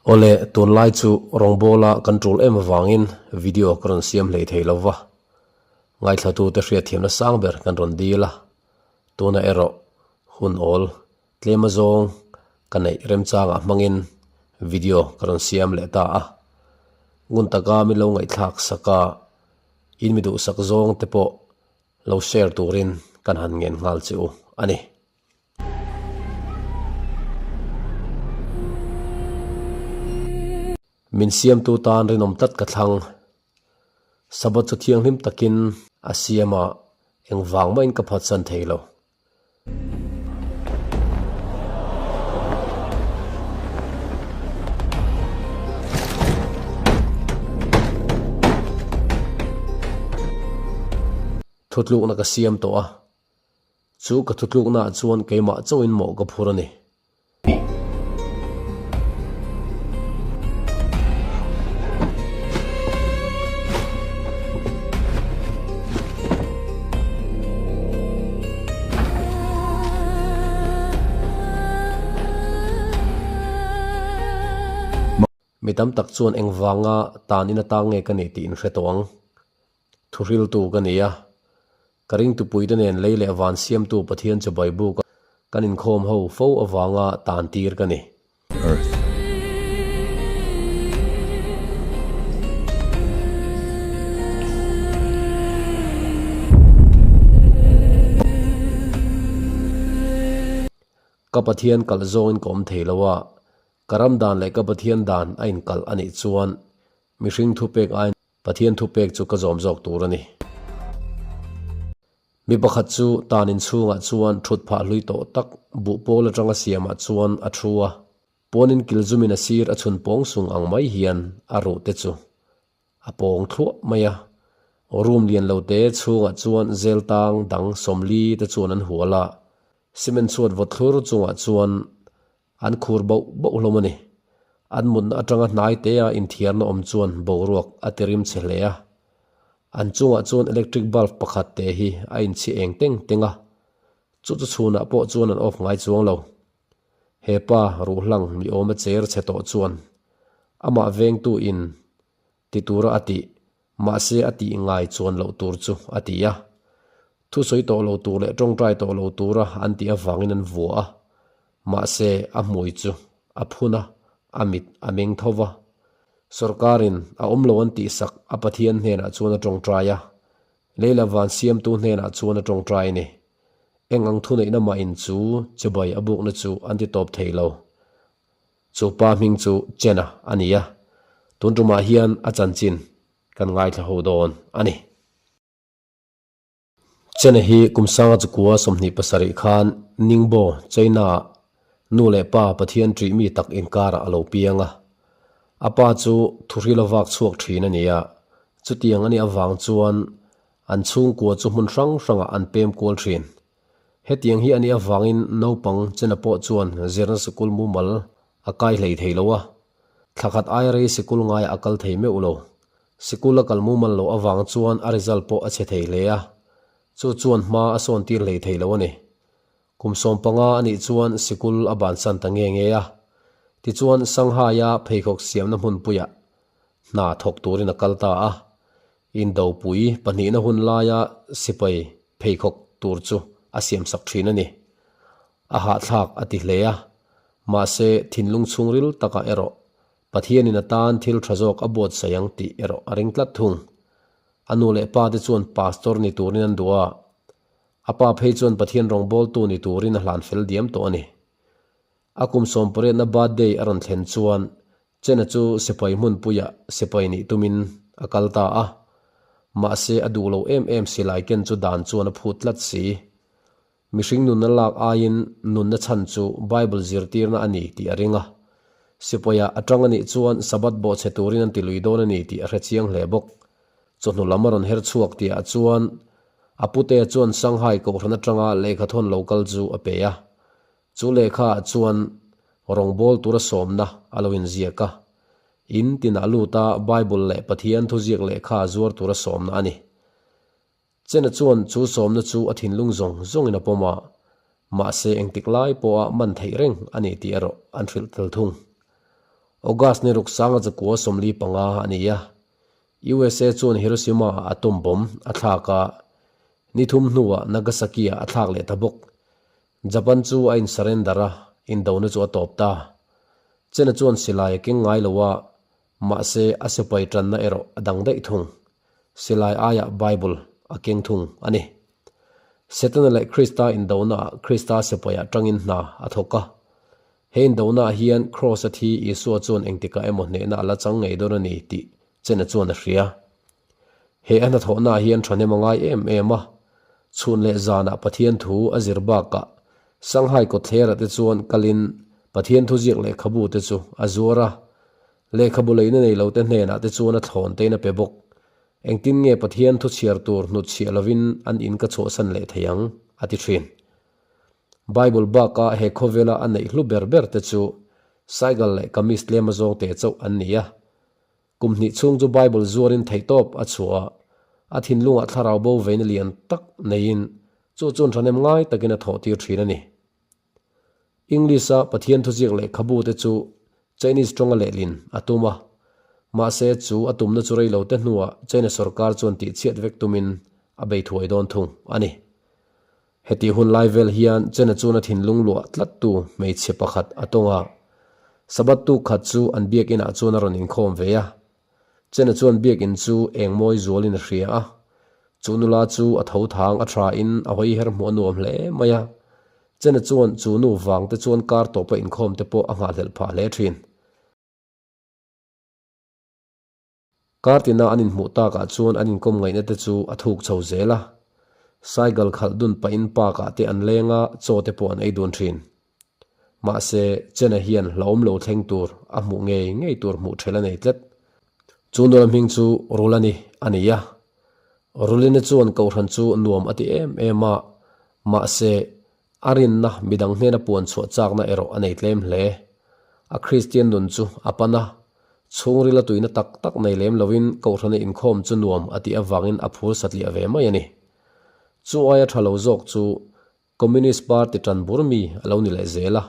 Awle, tunlai chu rawngbawla kan tul em avangin video ka rawn siam hlei thei lo va, ngaithlatute hriatthiamna sang ber kan rawn dil a, tunah erawh hun awl tlem azawng ka neih remchangah hmangin video ka rawn siam leh ta a. Ngun taka min lo ngaihthlak sak a, in mi duhsak zawng te pawh lo share turin kan han ngen nghal che u a ni. Min siamtu tan rinawm tlat ka thlang. Sabbath chu thianghlim takin a siam a, engvang mahin ka phatsan thei lo. Thutlukna ka siam tawh a, chu ka thutluknaah chuan keimah chauhin mawh ka phur a ni. Mi tam tak chuan engvanga tan in atang nge ka nih tih in hre tawh ang. Thuhriltu ka ni a, ka ringtupuite nen lei leh van siamtu Pathian chu Baibuk a kan inkhawm ho fo avanga tan tir ka ni. Earth. Ka Pathian kalh zawngin ka awm thei lo a, ka ram dan leh ka Pathian dan a inkalh a nih chuan mihring thupek aiin Pathian thupek chu ka zawm zawk tur a ni. Mi pakhat chu tan inchhungah chuan thut phah hlui tawh tak buh pawl atanga siamah chuan a thu a, puanin kilzumin a sir a chhun pawng sung ang mai hian a ruh te chu a pawng thluah mai a. Room lian lo te chhungah chuan zel tang dang 40 te chuan an hual a, cement chhuat vawt thlur chungah chuan An khur bauh bauh hlawm a ni. An mutna atanga hnai tea inthiarna awm chuan boruak a ti rim chhe hle a. An chungah chuan electric bulb pakhat te hi a inchhi eng teng teng a. Chu chu chhunah pawh chuan an off ngai chuang lo. He pa ruhlang ni awma cher chhe tawh chuan amah vengtu in ti tura a tih, mahse a tih ngai chuan loh tur chu a ti a. Thusawi tawh lo tur leh tawngtai tawh lo tura an tih avangin an vua a, mahse a hmui chu a phun a, a mit a meng tho va. Sorkarin a awm lo an tihsak a Pathian hnenah chuan a tawngtai a, Leila van siamtu hnenah chuan a tawngtai a ni. Eng ang thuneihna mah in chu chibai a bukna chu an ti tawp thei lo. Chu pa hming chu Chena a ni a, tun tumah hian a chanchin kan ngaithla ho dawn a ni. Chena hi kum sanga chukua 27 khan Ningbo, China-ah nu leh pa Pathian ṭih mi tak inkarah a lo piang a. A pa chu thuhril a vak chhuak ṭhin a ni a, chutiang a nih avang chuan an chhungkua chu hmun hrang hrangah an pem kual ṭhin. Hetiang hi a nih avangin naupang chena pawh chuan zirna sikul mumal a kai hlei thei lo a, thla khat aia rei sikul ngaiah a kal thei meuh lo. Sikul a kal mumal loh avang chuan a result pawh a chhe thei hle a, chu chuan hma a sawn tir hlei thei lo a ni. Kum 15 a nih chuan sikul a bansan ta nge nge a, tichuan Shanghai-a pheikhawk siamna hmunpuiah hna thawk turin a kal ta a, Indopui pahnihna hun laia sipai pheikhawk tur chu a siamsak thin a ni. A hahthlak a ti hle a, mahse thinlung chhungril takah erawh Pathianin a tan thil tha zawk a buatsaih ang tih erawh a ring tlat thung. A nu leh pa te chuan pastor ni turin an duh a, a pa phei chuan Pathian rawngbawltu ni turin a hlan fel diam tawh a ni. A kum sawmpariatna birthday a rawn thlen chuan Chena chu sipai hmunpuiah sipai nih tumin a kal ta a, mahse a duh lo em em silai ken chu dan chuan a phut tlat si. Mihring nunna lak aiin nunna chhan chu Bible zirtirna a ni tih a ring a. Sipaiah a tang a nih chuan Sabbath bawhchhe turin an ti lui dawn a ni tih a hre chiang hle bawk. Chawhnu lam a rawn her chhuak tihah chuan a putea chuan Shanghai kohhran atanga lehkhathawn lo kal chu a pe a. Chu lehkhaah chuan rawngbâwl tura sawmna a lo inziak a. In tinah lut a Bible leh Pathian thuziak lehkha zuar tura sawmna a ni. Chena chuan chu sawmna chu a thinlung zawng zawngin a pawm a, mahse engtik lai pawha man theih reng a ni tih erawh an hrilh tel thung. August ni ruk sanga zakua 45 a ni a, USA chuan Hiroshima-ah atom bomb a thlak a, ni thum hnuah Nagasaki-ah a thlak leh ta bawk. Japan chu a in-surrender a, indona chu a tawp ta. Chena chuan silai a keng ngai lo a, mahse a sipai tanna erawh a dang daih thung. Silai aiah Bible a keng thung a ni. Setana leh Krista indonaah Krista sipaiah tangin hna a thawk a. He indonaah hian Kraws-a thi Isua chuan engtikah emaw hnehna a la chang ngei dawn a ni tih Chena chuan a hria. He a hnathawhnaah hian thahnem a ngai em em a. Chhun leh zanah Pathian thu a zir bakah Shanghai kawtthlerah te chuan kalin Pathian thuziak lehkhabu te chu a zuar a. Lehkhabu leina nei lote hnenah te chuan a thlawn tein a pe bawk. Engtin nge Pathian thu chhiar tur hnutchhiah lovin an in ka chhuahsan leh thei ang? a ti thin. Bible baka he khawvela a neih hlu ber ber te chu Saigal leh kamis tlem a zawng te chauh an ni a. Kum hnih chhung chu Bible zuarin theihtawp a chhuah a, a thinlungah thlarau bo veina lian tak neiin chu chuan thahnem ngai takin a thawhtir thin a ni. English-a Pathian thuziak lehkhabu te chu Chinese tawnga lehlin a tum a, mahse chu a tumna chu rei lo te hnuah China sorkar chuan tihchhiat vek tumin a bei thuai dawn thung a ni. Hetih hun lai vel hian China chuan a thinlung luah tlattu hmeichhe pakhat a tawng a, Sabbath tuk khat chu an biakinah chuan a rawn inkhawm ve a. Chena chuan biakin chu eng mawi zualin a hria a, chu nula chu a tho thang a thain a hawi her hmuh a nuam hle mai a. Chena chuan chu nu vang te chuan kar tawpa inkhawm te pawh a nghahhlelh phah hle thin. Kar tina an inhmuh takah chuan an inkawm ngaihna te chu a thuk chho zel a. Cycle khalh dun pahin park ah te an leng a, chaw te pawh an ei dun thin. Mahse, Chena hian hlauhawm lo thleng tur a hmuh ngei ngei tur hmuh ṭhelh a nei tlat. Chu nula hming chu Rulani a ni a. Rulina chuan Kohhran chu nuam a ti em em a, mahse, a rinna midang hnena puan chhuah chakna erawh a nei tlem hle. A Kristian nun chu a pan a, chhungrila tuina tak tak nei lem loin Kohhrana inkhawm chu nuam a tih avangin a phur satliah ve mai a ni. Chu aia ṭha lo zawk chu Communist Party ṭan bur mi a lo ni leh zel a,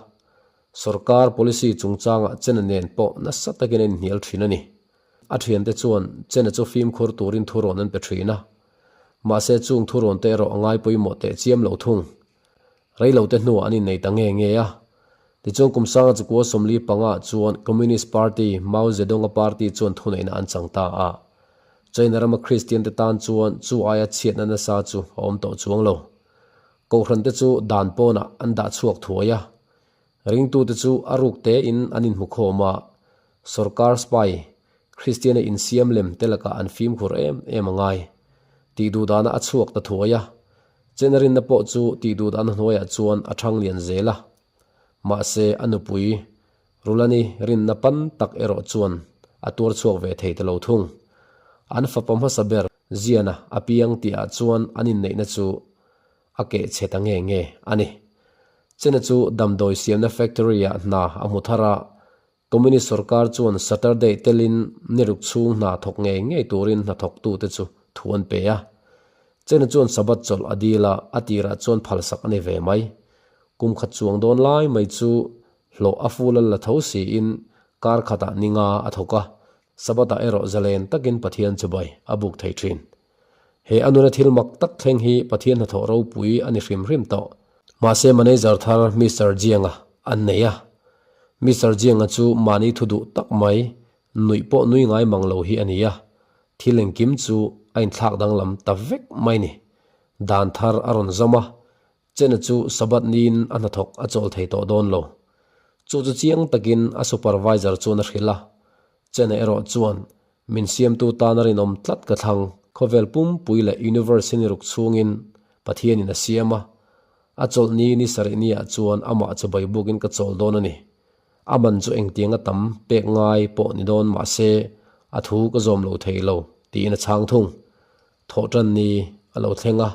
sorkar policy chungchangah Chena nen pawh nasa takin a inhnial ṭhin a ni. A ṭhiante chuan Chena chu fimkhur turin thurawn an pe ṭhin a, mahse chung thurawn te erawh a ngai pawimawh teh chiam lo thung. Reilote hnuah an innei ta nge nge a. Tichuan kum sanga chukua 45 ah chuan Communist Party, Mao Zedong-a party chuan thuneihna an chang ta a. China rama Kristian te tan chuan chu aia chhiatna nasa chu a awm tawh chuang lo. Kohhran te chu dan pawnah an dah chhuak thuai a, ringtute chu a ruk tein an inhmu khawm a, sorkar spy, Kristiana insiam lem te lakah an fimkhur em em a ngai. Tih duhdana a chhuak ta thuai a, Chena rinna pawh chu tih duhdana hnuaiah chuan a thang lian zel a. Mahse a nupui Rulani rinna pan tak erawh chuan a tuar chhuak ve thei ta lo thung. An fapa hmasa ber Ziana a piang tihah chuan an inneihna chu a keh chhe ta nge nge a ni. Chena chu damdawi siamna factory-ah hna a hmu thar a, Communist sorkar chuan Saturday telin ni ruk chhung hna thawk ngei ngei turin hnathawktute chu thu an pe a. Chena chuan Sabbath chawlh a dil a, a tirah chuan phalsak a ni ve mai. Kum khat chuang dawn lai mai chu hlawh a ful a la tho siin kar khatah ni nga a thawk a, Sabbath-ah erawh zalen takin Pathian chibai a buk thei thin. He a nuna thil mak tak thleng hi Pathian hnathawh ropui a ni hrim hrim tawh. Mahse manager thar Mister Jianga an nei a. Mister Jianga chu mahni thu duh tak mai, nuih pawh nui ngai mang lo hi a ni a. Thil engkim chu a inthlak danglam ta vek mai ni. Dan thar a rawn zawm a, Chena chu Sabbath niin a hnathawk a chawl thei tawh dawn lo. Chu chu chiang takin a supervisor chuan a hrilh a. Chena erawh chuan, Min siamtu tan a rinawm tlat ka thlang, khawvel pumpui leh universe hi ni ruk chhungin Pathianin a siam a. A chawlhni ni sarih niah chuan amah chu baibukin ka chawl dawn a ni. A man chu engtianga tam pek ngai pawh ni dawn mahse a thu ka zawm lo thei lo, tiin a chhang thung. Thawhṭan ni a lo thleng a,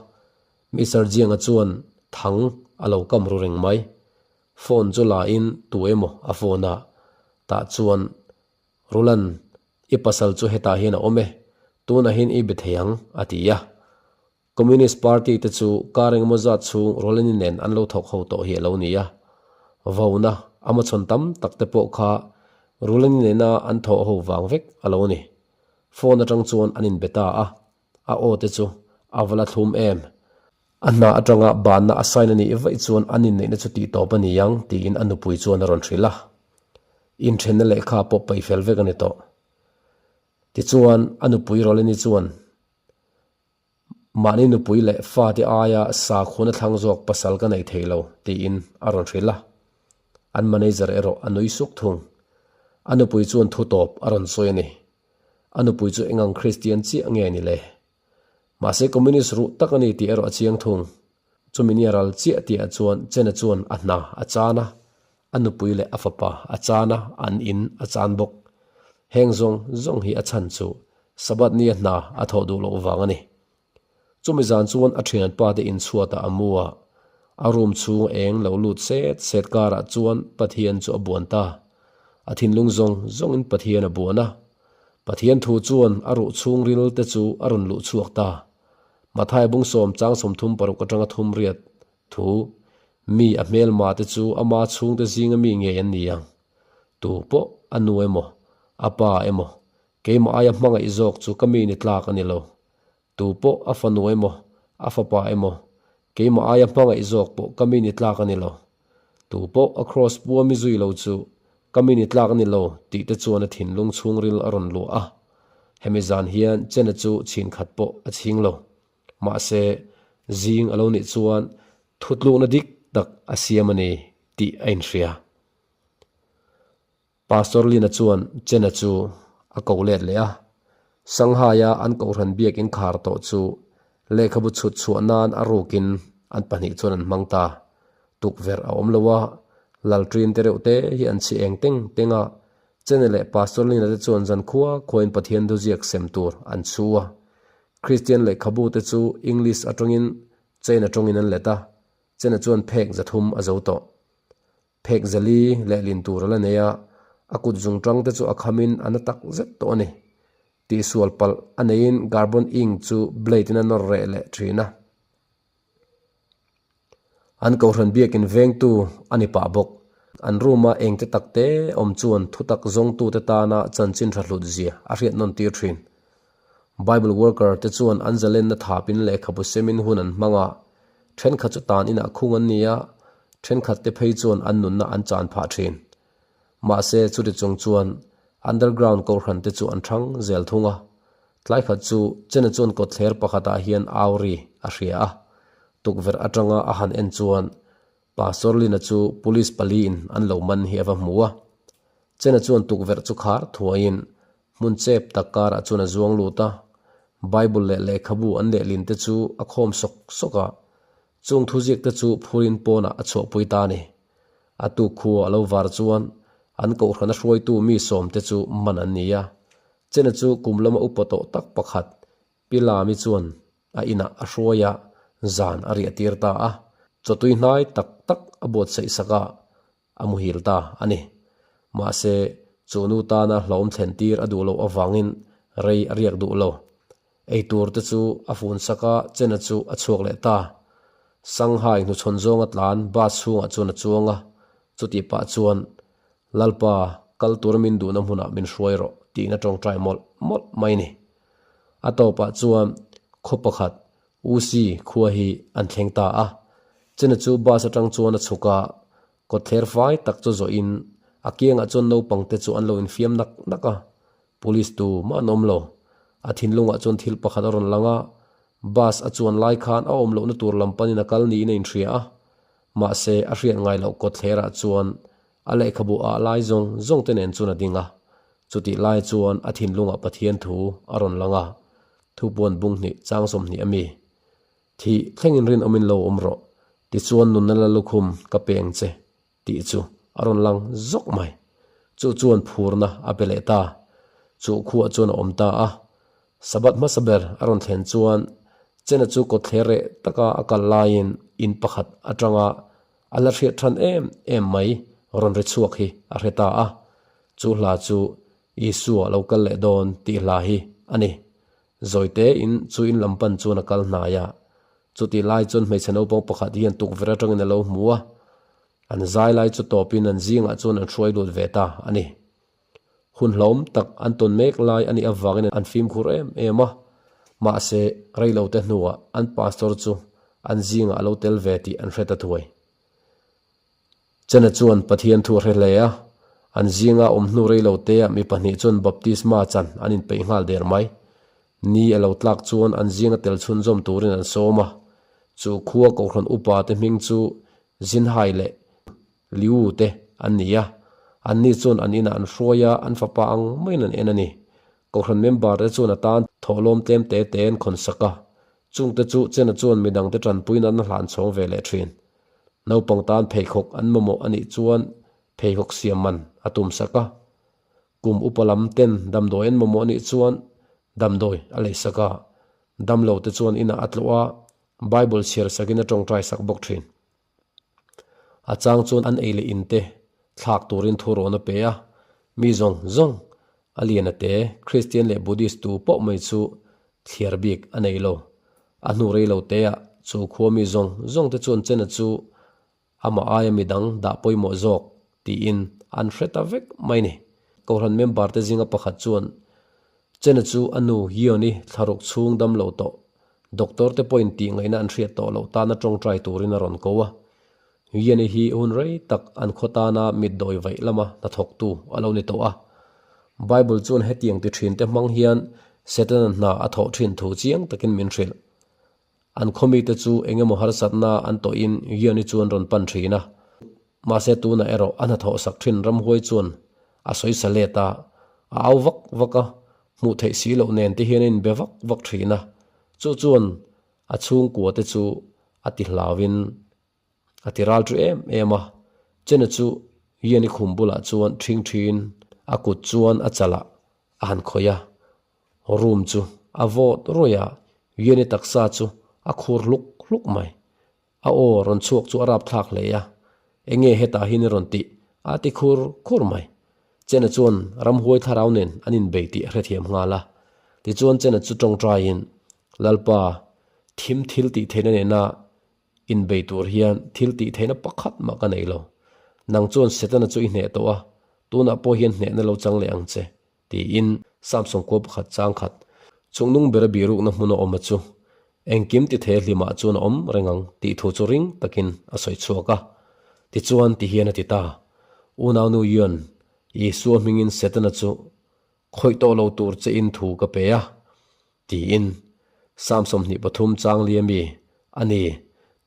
Mister Jianga chuan thang a lo kam ru reng mai. Phone chu la in tu emaw a phone a, tah chuan Rulan i pasal chu hetah hian a awm e, tunah hian i be thei ang a ti a. Communist Party te chu kar engemaw zat chhung Rulani nen an lo thawk ho tawh hi a lo ni a. Vauna a machhawn tam tak te pawh kha. Rulani nena an thawh ho vang vek a lo ni. Phone atang chuan an inbe ta a, a aw te chu a va la thlum em. A hna atanga banna a sign a nih vaih chuan an inneihna chu tih tawp a ni ang tiin a nupui chuan a rawn hrilh a. Inthenna lehkha pawh peih fel vek a ni tawh. Tichuan a nupui Roleni chuan Mahni nupui leh fate aia sakhuna thlang zawk pasal ka nei thei lo, tiin a rawn hrilh a. An manager erawh a nui suk thung. A nupui chuan thu tawp a rawn sawi a ni. A nupui chu engang Kristian chiah nge ni le? Mahse Communist ruh tak a ni tih erawh a chiang thung. Chumi nia ral chiah tihah chuan Chena chuan a hna a chan a, a nupui leh a fapa a chan a, an in a chan bawk. Heng zawng zawng hi a chhan chu Sabbath nia hna a thawh duh loh vang a ni. Chumi zan chuan a thianpa te inchhuatah a mu a, a room chhung eng lo lut set set karah chuan Pathian chu a buan ta. A thinlung zawng zawngin Pathian a buan a. Pathian thu chuan a ruh chhungril te chu a rawn luh chhuak ta. Mathai bungsawm chang 36 atanga thum riat thu, Mi a hmelma te chu ama chhungte zinga mi ngei an ni ang. Tu pawh a nu emaw, a pa emaw, keimah aia hmangaih zawk chu ka mi ni tlak a ni lo. Tu pawh a fanu emaw, a fapa emaw, keimah aia hmangaih zawk pawh ka mi ni tlak a ni lo. Tu pawh a kraws pua mi zui lo chu ka mi ni tlak a ni lo tih te chuan a thinlung chhungril a rawn luah a. Hemi zan hian Chena chu chhin khat pawh a chhing lo. Mahse, zing a lo nih chuan thutlukna dik tak a siam a ni tih a inhria. Pastor Lina chuan Chena chu a ko let leh a, Shanghai-a an kohhran biak inkhar tawh chu lehkhabu chhut chhuah nan a rukin an pahnih chuan an hmang ta. Tukverh a awm lo a, lalṭin te reuh te hi an chhi eng teng teng a, Chena leh Pastor Lina te chuan zan khua khuain Pathian thuziak sem tur an chhu a. Kristian lehkhabu te chu English atangin China tawngin an let a, Chena chuan phek 300 a zo tawh. Phek 400 lehlin tur a la nei a, a kut zungtang te chu a khamin a na tak zet tawh a ni. Tihsual palh a neiin carbon ink chu blade in a nawr reh leh thin a. An kohhran biakin vengtu a ni pah bawk. An room-a engte takte awm chuan thutak zawngtute tana chanchin tha hlut zia a hriat nawn tir thin. Bible worker te chuan an zalenna thapin lehkhabu semin hun an hmang a, thenkhat chu tan inah khung an ni a, thenkhat te phei chuan an nunna an chan phah thin. Mahse chuti chung chuan underground kohhran te chu an thang zel thung a. Tlai khat chu Chena chuan kawtthler pakhatah hian au ri a hria a, tukverh atanga a han en chuan Pastor Lina chu police paliin an lo man hi a va hmu a. Chena chuan tukverh chu khar thuaiin hmun chep tak karah chuan a zuang lut a, Bible leh lehkhabu an lehlin te chu a khawm sawk sawk a, chung thuziak te chu phurin pawnah a chhuahpui ta a ni. A tuk khua a lo var chuan an kohhrana hruaitu mi sawmte chu man an ni a, Chena chu kum lama upa tawh tak pakhat Pi Lami chuan a inah a hruai a, zan a riah tir ta a, chawtui hnai tak tak a buatsaih sak a, a muhil ta a ni. Mahse, chu nu tana hlawm thlen tir a duh loh avangin rei a riak duh lo. Ei tur te chu a fun sak a, Chena chu a chhuak leh ta. Shanghai hnuchhawn zawnga tlan bus chhungah chuan a chuang a, chutih pah chuan Lalpa, kal tura min duhna hmunah min hruai rawh tiin a tawngtai mawlh mawlh mai ni. A tawpah chuan khaw pakhat Usi khua hi an thleng ta a. Chena chu bus atang chuan a chhuk a, kawtthler fai tak chu zawhin a kiangah chuan naupang te chu an lo infiam nak nak a. Police tu mah an awm lo. A thinlungah chuan thil pakhat a rawn lang a, bus a chuan lai khan a awm lohna tur lam panin a kal niin a inhria a. Mahse, a hriat ngai loh kawtthlerah chuan A lehkhabu ah lai zawng zawng te nen chuan a ding a, chutih lai chuan a thinlungah Pathian thu a rawn lang a, Thupuan bung hnih chang 20 a mi. Thih thlengin rinawmin lo awm rawh, tichuan nunna la lukhum ka peng che tih chu a rawn lang zawk mai. Chu chuan phurna a pe leh ta. Chu khuah chuan a awm ta a. Sabbath hmasa ber a rawn thlen chuan Chena chu kawtthler reh taka a kal laiin in pakhat atanga A la hriat than em em mai rawn ri chhuak hi a hre ta a, chu hla chu Isua lo kal leh dawn tih hla hi a ni. Zawite in chu in lam pan chuan a kal hnai a, chutih lai chuan hmeichhe naupang pakhat hian tukverh atangin a lo hmu a, an zai lai chu tawpin an zingah chuan an hruai lut ve ta a ni. Hun hlauhawm tak an tawn mek lai a nih avangin an fimkhur em em a. Mahse, reilote hnuah an pastor chu an zingah a lo tel ve tih an hre ta thuai. Chena chuan Pathian thu a hre hle a, an zinga awm hnu reiloteah mi pahnih chuan baptisma chan an inpeih nghal der mai. Ni a lo tlak chuan an zinga tel chhunzawm turin an sawm a, chu khua Kohhran upa te hming chu Zinhai leh Liu te an ni a, anni chuan an inah an hruai a, an fapa ang maiin an en a ni. Kohhran member te chuan a tan thawhlawm tlem te te an khawn sak a, chungte chu Chena chuan midangte tanpui nan a hlan chhawng ve leh thin. Naupang tan pheikhawk an mamawh a nih chuan pheikhawk siam man a tum sak a. Kum upa lam ten damdawi an mamawh a nih chuan damdawi a lei sak a. Damlo te chuan inah a tlawh a, Bible chhiar sakin a tawngtai sak bawk thin. A chang chuan an ei leh in te thlak turin thu rawn a pe a, mi zawng zawng, a lian a te, Kristian leh Buddhist tu pawh mai chu thliar bik a nei lo. A hnu rei lo te ah chu khua mi zawng zawng te chuan chena chu amah aia midang dah pawimawh zawk tiin an hre ta vek mai ni. Kohhran member te zinga pakhat chuan Chena chu a nu Yeon-i thlaruk chhung dam lo tawh Doctor te pawhin tih ngaihna an hriat tawh loh tana tawngtai turin a rawn ko a. Yeon-i hi hun rei tak an khaw tana mitdawi vaih lama hnathawktu a lo ni tawh a. Bible chuan hetiang ti thin te hmang hian Setana hna a thawh thin thu chiang takin min hrilh. An khaw mite chu eng emaw harsatna an tawhin Yeon-i chuan rawn pan thin a. Mahse tunah erawh a hnathawh sak thin ramhuai chuan a sawi sa let a, a au vak vak a, hmuh theih si loh nen te hian a inbe vak vak thin a, chu chuan a chhungkua te chu a ti hlauin a ti ral chu em em a, Chena chu Yeni khum bulah chuan ṭhing ṭhin a kut chuan a chalah a han khawih a, room chu a vawt rawih a, Yeni taksa chu a khur hluk hluk mai. A aw rawn chhuak chu a rap thlak hle a, Enge hetah hian i rawn tih? a ti khur khur mai. Chena chuan ramhuai thlarau nen an inbei tih a hrethiam nghal a. Tichuan Chena chu tawngtaiin, Lalpa, thim thil tih theihna nena inbei tur hian thil tih theihna pakhat mah ka nei lo. Nang chuan Setana chu i hneh tawh a, tunah pawh hian hnehna lo chang leh ang che. Tiin Samson kua pakhat chang khat chungnung bera bihrukna hmun a awm a chu engkim ti thei hlimah chuan a awm reng ang tih thu chu ring takin a sawi chhuak a. Tichuan ti hian a ti ta, Unaunu Yun, Isua hmingin Setana chu khawih tawh lo tur che in thu ka pe a, tiin Sam 23 chang lia mi a ni,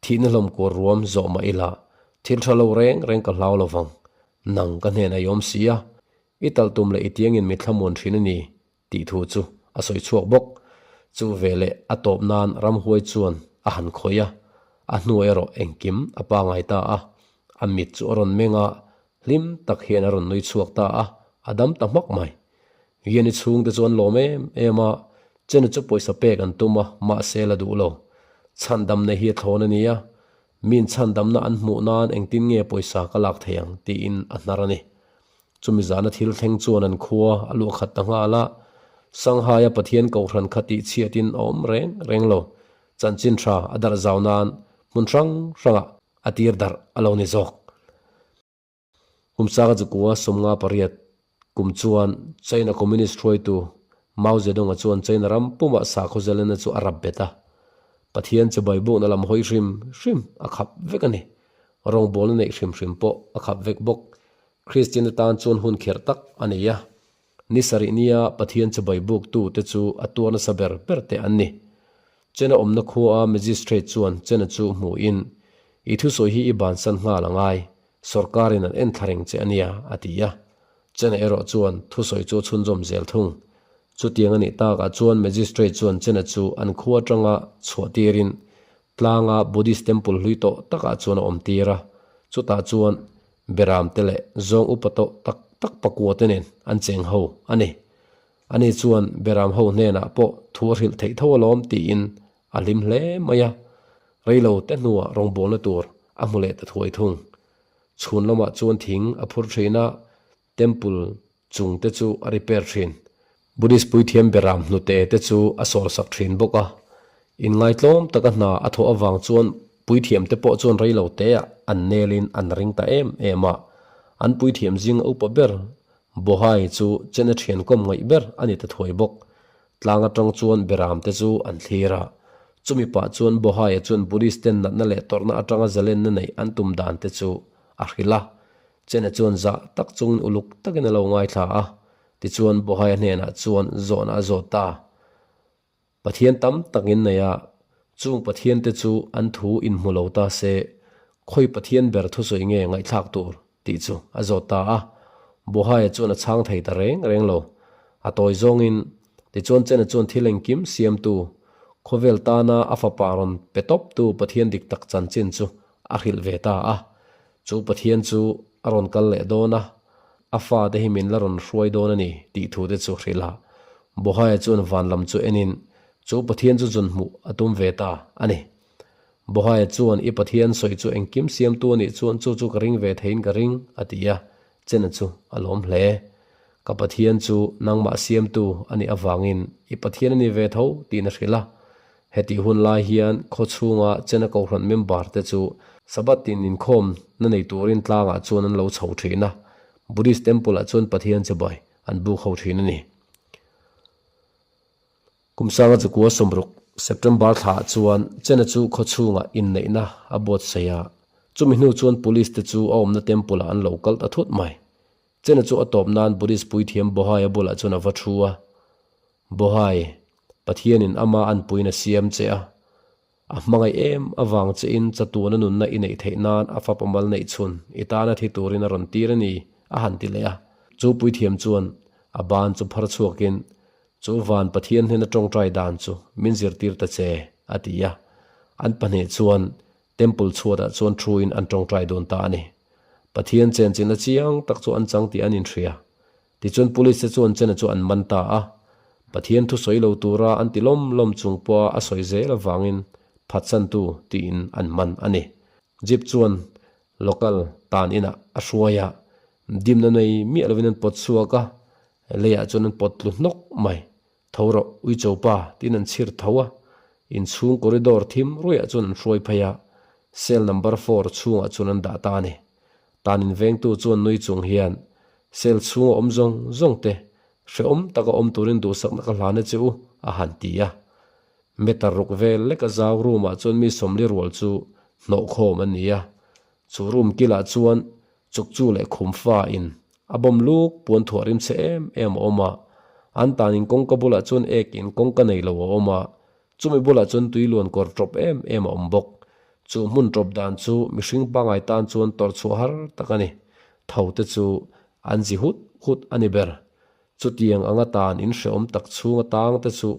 thihna hlawm kuar ruam zawh mah ila thil tha lo reng reng ka hlau lovang, nang ka hnenah i awm si a, I talh tum leh i tiangin mi thlamuan thin a ni tih thu chu a sawi chhuak bawk. Chu veleh a tawp nan ramhuai chuan a han khawih a, a hnu erawh engkim a pangai ta a. A mit chu a rawn meng a, hlim tak hian a rawn nui chhuak ta a, a dam ta hmak mai. Viani chhungte chu an lawm em em a, Chenu chu pawisa pek an tum a, mahse la duh lo. Chhandamna hi a thlawn a ni a, min chhandamna an hmuh nan engtin nge pawisa ka lak thei ang tiin a hnar a ni. Chumi zana thil thleng chuan an khua a luah khat ta nghal a, Shanghai-a Pathian Kohhran kha tihchhiatin a awm reng reng lo. Chanchin tha a darh zau nan hmun hrang hrangah a tir darh a lo ni zawk. Kum sanga chukua 58 kum chuan China Communist hruaitu Mao Zedong-a chuan China ram pumah sakhaw zalena chu a rap bet a, Pathian chibai bukna lam hawi hrim hrim a khap vek a ni. Rawngbawlna neih hrim hrim pawh a khap vek bawk. Kristian te tan chuan hun kherh tak a nei a, ni sarih nia Pathian chibai buktu te chu a tuar nasa ber ber te an ni. Chena awmna khua a Magistrate chuan Chena chu hmuhin, I thusawi hi i bansan nghal a ngai, sawrkarin an en thla reng che a nia, a ti a. Chena erawh chuan thusawi chu a chhunzawm zel thung. Chutiang a nih takah chuan Magistrate chuan Chena chu an khua atanga chhuah tirin tlanga Buddhist temple hlui tawh takah chuan a awm tir a, chutah chuan Beram te leh zawng upa tawh tak tak pakua te nen an cheng ho a ni. Ani chuan Beram ho hnenah pawh thu a hrilh theih tho alawm tiin a hlim hle mai a. Reilo te hnuah rawngbawlna tur a hmu leh ta thuai thung. Chhun lamah chuan thing a phur thin a, Temple chung te chu a repair thin. Buddhist puithiam Beram hnute te chu a sawlsak thin bawk a. Inngaitlawm taka hna a thawh avang chuan puithiam te pawh chuan reilo teah an nelin an ring ta em em a. An puithiam zinga upa ber. Bohai chu Chena thian kawm ngaih ber a ni ta thuai bawk. Tlang atang chuan Beram te chu an thlir a. Chumi pah chuan Bohaia chuan Buddhist ten natna leh tawrhna atanga zalenna neih an tum dan te chu a hrilh a. Chena chuan zah tak chungin uluk takin a lo ngaithla a. Tichuan Bohaia hnenah chuan zawhna a zawt ta. Pathian tam tak in nei a, chung Pathian te chu an thu in hmu lo ta se, khawi Pathian ber thusawi nge ngaihthlak tur tih chu a zawt ta a. Bohaia chuan a chhang thei ta reng reng lo. A tawi zawngin, tichuan Chena chuan thil engkim siamtu, khawvel tana a fapa rawn pe tawptu Pathian dik tak chanchin chu a hrilh ve ta a. Chu Pathian chu a rawn kal leh dawn a, a fate hi min la rawn hruai dawn a ni tih thu te chu hrilh a. Bohaia chuan van lam chu enin chu Pathian chu zun hmuh a tum ve ta a ni. Bohaia chuan i Pathian sawi chu engkim siamtu a nih chuan chu chu ka ring ve theiin ka ring a ti a, Chena chu a lawm hle. Ka Pathian chu nangmah siamtu a nih avangin i Pathian a ni ve tho tiin a hrilh a. Hetih hun lai hian khaw chhunga Chena Kohhran member te chu Sabbath tin inkhawm na nei turin tlangah chuan an lo chho thin a, Buddhist temple ah chuan Pathian chibai an buk ho thin a ni. Kum sanga chukua sawmruk September thla ah chuan Chena chu khaw chhungah inneihna a buatsaih a, chumi hnu chuan police te chu a awmna temple ah an lo kal ta thut mai. Chena chu a tawp nan Buddhist puithiam Bohai a bulah chuan a va thu a, Bohai, Pathianin ama anpuiin a siam che a, a hmangaih em avang chein chatuana nunna i neih theih nan a fapa mal neih chhun i tana thi turin a rawn tir a ni, a han ti leh a. Chu puithiam chuan a ban chu phar chhuakin, Chu van Pathian hnena tawngtai dan chu min zirtir ta che, a ti a. An pahnih chuan Temple chhuatah chuan thuin an tawngtai dun ta a ni. Pathian chenchilhna chiang tak chu an chang tih an inhria. Tichuan Police te chuan Chena chu an man ta a, Pathian thu sawi lo tura an ti lawm lawm chung pawha a sawi zel avangin phatsantu tiin an man a ni. Jeep chuan local tan inah a hruai a, dimna nei miah lovin an pawt chhuak a, leiah chuan an pawt tlu hnawk mai. Tho rawh, Uicho pa, tiin an chhir tho a, inchhung corridor thim ruiah chuan an hruai phei a, cell number four chhungah chuan an dah ta a ni. Tan invengtu chuan nui chung hian, Cell chhunga awm zawng zawng te, hrehawm taka awm turin duhsakna ka hlan a che u, a han ti a. Meter ruk vel leka zau room ah chuan mi sawmli rual chu hnawhkhawm an ni a. Chu room kilah chuan chukchu leh khum fa in a bawm luk puan thuah rim chhe em em a awm a. An tan in kawngka bulah chuan ek in kawngka nei lo a awm a. Chumi bulah chuan tui luan kawr tawp em em a awm bawk. Chu hmun tawp dan chu mihring pangai tan chuan tawrh chhuah har tak a ni. Tho te chu an zi hut hut a ni ber. Chutiang anga tan in hrehawm tak chhung atang te chu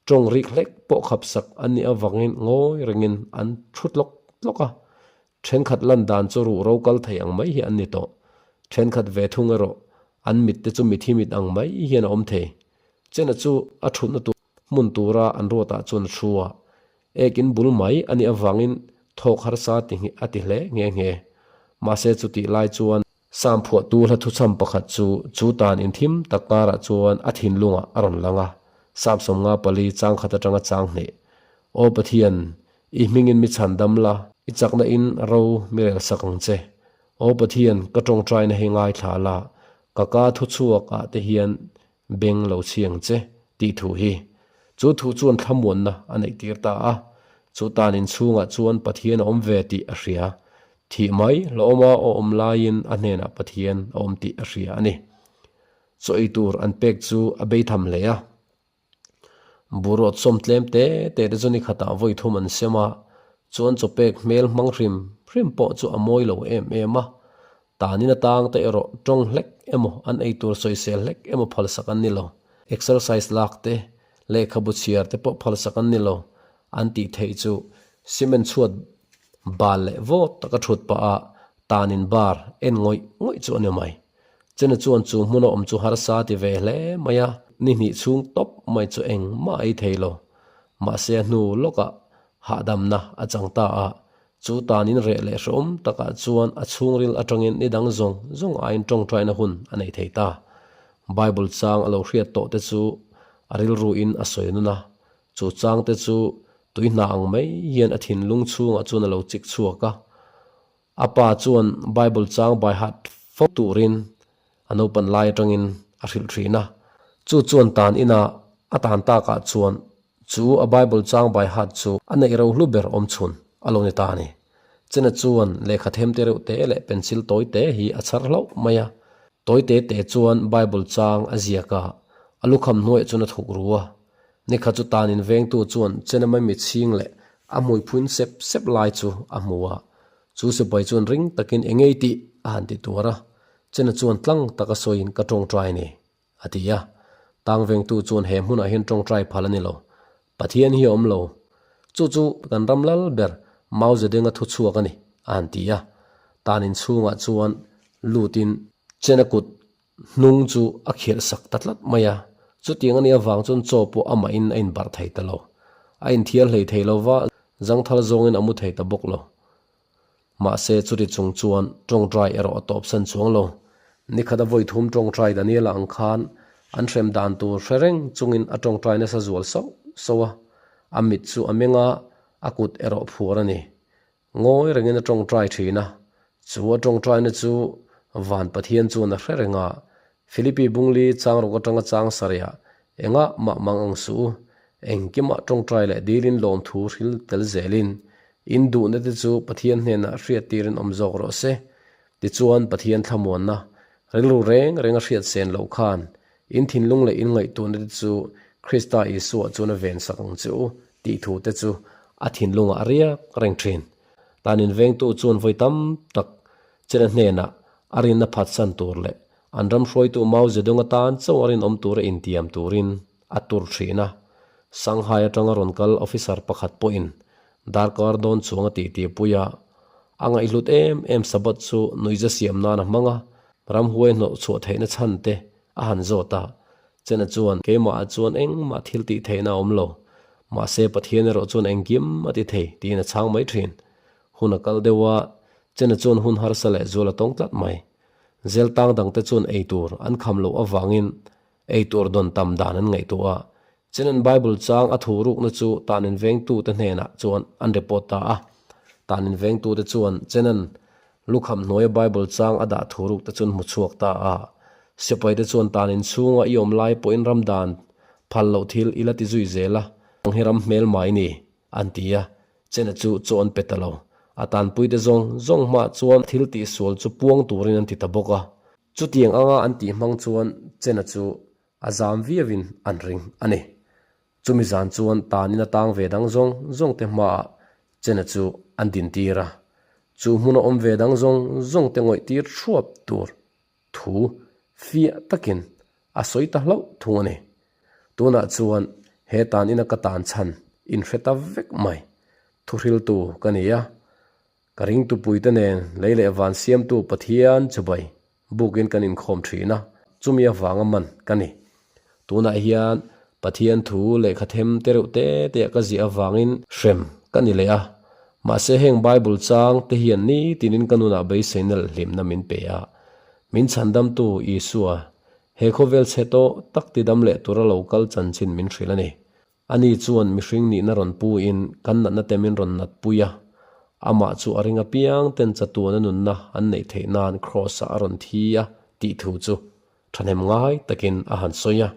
tawng rik hlek pawh khap sak an nih avangin ngawi rengin an thu tlawk tlawk a. Thenkhat lan dan chu ruh ro kal thei ang mai hi an ni tawh. Thenkhat ve thung erawh an mit te chu mithi mit ang mai hian a awm thei. Chena chu a thutna tur hmun tura an ruatah chuan a thu a. Ekin bul mai a nih avangin thawk harsa ti a ti hle nghe nghe. Mahse chutih lai chuan Sam phuahtu hla thuchham pakhat chu chu tan inthim tak karah chuan a thinlungah a rawn lang a, Sam 54 chang khat atanga chang hnih. Aw Pathian, i hmingin mi chhan dam la, i chakna in ro mi rel sak ang che. Aw Pathian, ka tawngtaina hi ngaithla la, ka ka thuchhuak ah te hian Beng lo chhiang che, tih thu hi. Chu thu chuan thlamuanna a neih tir ta a. Chu tan inchhungah chuan Pathian a awm ve tih a hria. Thih mai hlawhawma a awm laiin a hnenah Pathian a awm tih a hria a ni. Chaw ei tur an pek chu a bei tham hle a. Buruat sawm tlem te te te chu ni khatah vawi thum an sem a, chuan chaw pek hmel hmang hrim hrim pawh chu a mawi lo em em a. Tanin atang te erawh tawng hlek emaw an ei tur sawisel hlek emaw phalsak an ni lo. Exercise lak te, lehkhabu chhiar te pawh phalsak an ni lo. An tih theih chu cement chhuat bal leh vawt taka thut pah a tanin bar en ngawih ngawih chu a ni mai. Chena chuan chu hmuna awm chu harsa ti ve hle mai a, ni hnih chhung tawp mai chu engmah a ei thei lo. Mahse a hnu lawkah hahdamna a chang ta a, Chu tanin reh leh hrehawm takah chuan a chhungril atangin ni dang zawng zawng aiin tawngtaina hun a nei thei ta. Bible chang a lo hriat tawh te chu a rilruin a sawi nun a, chu chang te chu tui hna ang mai hian a thinlung chhungah chuan a lo chik chhuak a. A pa chuan Bible chang by heart fo turin. A naupan lai atangin a hrilh thin a. Chu chuan tan ina a tan takah chuan chu a Bible chang by heart chu a neih ro hlu ber awm chhun a lo ni ta a ni. Chena chuan lehkha them te reuh te leh pencil tawi te hi a chhar hlauh mai a. Tawi te te chuan Bible chang a ziak a, a lukham hnuaiah chuan a thuk ru a. Nikhat chu tan in vengtu chuan Chena mai mitchhing leh a hmui phuin sep sep lai chu a hmu a. Chu sipai chuan ring takin eng ngei tih a han ti tuar a, Chena chuan tlang taka sawiin ka tawngtai a ni, a ti a. Tang vengtu chuan he hmunah hian tawngtai phal a ni lo. Pathian hi a awm lo. Chu chu kan ram lal ber Mao Zedong-a thu chhuak a ni, a han ti a. Tan inchhungah chuan lutin Chena kut Hnung chu a khirh sak ta tlat mai a, chutiang a nih avang chuan chaw pawh amahin a inbarh thei ta lo. A inthiar hlei thei lo va, zangthal zawngin a mu thei ta bawk lo. Mahse, chuti chung chuan tawngtai erawh a tawpsan chuang lo. Nikhat a vawi thum tawngtai Daniela ang khan an hrem dan tur hre reng chungin a tawngtai nasa zual sauh sauh a, a mit chu a meng a, a kut erawh phuar a ni. Ngawi rengin a tawngtai thin a, chu a tawngtaina chu Van Pathian chuan a hre reng a, Philippi Bungli chang rawk atanga chang sarih ah engah mah mang ang suh u, engkimah tawngtai leh dilin lawmthu hril tel zelin in duhna te chu Pathian hnenah hriat tirin awm zawk rawh se. Tichuan Pathian thlamuanna rilru reng reng a hriat sen loh khan in thinlung leh in ngaihtuahna te chu Krista Isua chuan a vensak ang che u tih thu te chu a thinlungah a riak reng thin. Tan invengtu chuan vawi tam tak chena hnenah a rinna phatsan tur leh an ram hruaitu Mao Zedong atan chauh a rinawm tura intiam turin a tur thin a. Shanghai atanga rawn kal officer pakhat pawhin darkar dawn chuang a titipui a, a ngaihhlut em em Sabbath chu nuihza siam nan a hmang a, ramhuai hnawh chhuah theihna chhan te a han zawt a, Chena chuan, Keimahah chuan engmah thil tih theihna a awm lo. Mahse, Pathian erawh chuan engkim a ti thei, tiin a chhang mai thin. Hun a kal deuh a, Chena chuan hun harsa leh zual a tawng tlat mai. Zel tang dangte chuan ei tur an kham loh avangin ei tur dawn tam dan an ngaihtuah a. Chenan Bible chang a thu rukna chu tan invengtute hnenah chuan an report ta a. Tan invengtute chuan Chenan Lukham hnuaia Bible chang a dah thu ruk te chuan hmu chhuak ta a. Sipaite chuan tan inchhunga i awm lai pawhin ram dan phal loh thil i la ti zui zel a, ang hi ram hmel mai ni, an ti a. Chena chu chaw an pe ta lo. A tanpuite zawng zawng hmah chuan thil tihsual chu puang turin an ti ta bawk a. Chutiang anga an tih hmang chuan Chena chu a zam viauin an ring a ni. Chumi zan chuan tanin a tang ve dang zawng zawng te hmaah Chena chu an din tir a, chu hmuna awm ve dang zawng zawng te ngawih tir thuap tur thu fiah takin a sawi ta hlauh thung a ni. Tunah chuan he tan ina ka tan chhan inhre ta vek mai. Thuhriltu ka ni a, ka ringtupuite nen lei leh van siamtu Pathian chubai Bukin kan inkhawm thin a, chumi avanga man ka ni. Tunah hian Pathian thu lehkha them te reuh te te ah ka ziah avangin hrem ka ni leh a. Mahse heng Bible chang te hian nitinin ka nunah beiseina leh hlimna min pe a. Min chhandamtu Isua, he khawvel chhe tawh tak tidam leh tura lo kal chanchin min hrilh a ni. Ani chuan mihring nihna rawn puin kan natna te min rawn natpui a, amah chu a ring apiang ten chatuana nunna an neih theih nan Kraws-ah a rawn thi a tih thu chu thahnem ngai takin a han sawi a.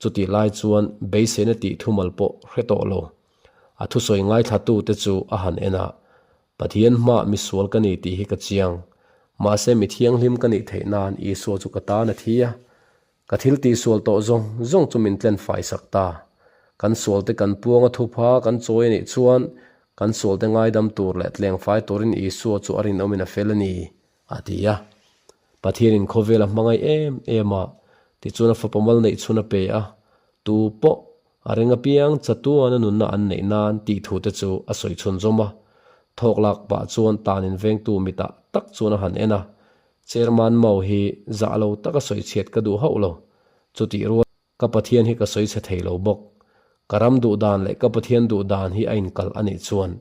Chutih lai chuan beiseina tih thumal pawh hre tawh lo. A thusawi ngaithlatute chu a han en a, Pathian hmah misual ka ni tih hi ka chiang. Mahse mi thianghlim ka nih theih nan Isua chu ka tan a thi a, Ka thil tihsual tawh zawng zawng chu min tlen fai sak ta. Kan sualte kan puanga thupha kan chawi a nih chuan kan sualte ngaidam tur leh tleng fai turin Isua chu a rinawmin a fel a ni, a ti a. Pathianin khawvel a hmangaih em em a, tichuan a fapa mal neih chhun a pe a, tu pawh a ring apiang chatuana nunna an neih nan tih thu te chu a sawi chhun zawm a. Thawk lak pah chuan tanin vengtu mitah tak chuan a han en a, Chairman Mao hi zah lo taka sawi chhiat ka duh hauh lo. Chutih rual ka Pathian hi ka sawi chhe thei lo bawk. Ka ram duh dan leh ka Pathian duh dan hi a inkalh a nih chuan